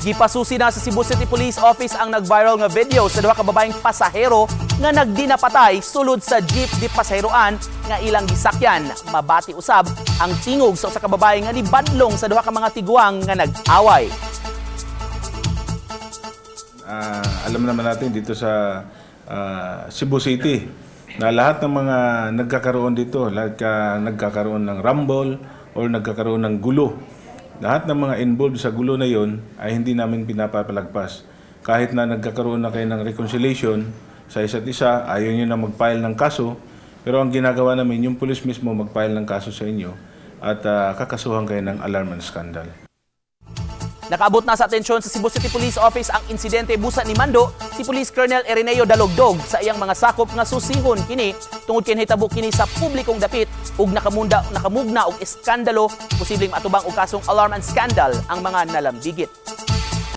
Gipasusi na sa Cebu City Police Office ang nag-viral nga video sa duha ka babaeng pasahero nga nagdinapatay sulod sa jeep di pasaheroan nga ilang gisakyan. Mabati usab ang tingog sa usa ka babae nga nibadlong sa duha ka mga tiguang nga nag-away. Alam naman natin dito sa Cebu City na lahat ng mga nagkakaroon dito, lahat ka nagkakaroon ng rumble or nagkakaroon ng gulo, lahat ng mga involved sa gulo na yon ay hindi namin pinapapalagpas. Kahit na nagkakaroon na kayo ng reconciliation sa isa't isa, ayaw nyo na mag-file ng kaso, pero ang ginagawa namin, yung police mismo mag-file ng kaso sa inyo at kakasuhan kayo ng alarm and scandal. Nakaabot na sa atensyon sa Cebu City Police Office ang insidente, busa ni Mando si Police Colonel Ireneo Dalogdog sa iyang mga sakop nga susihon kini tungod kay nahitabo kini sa publikong dapit ug nakamugna og iskandalo. Posibleng maatubang og kasong alarm and scandal ang mga nalambigit.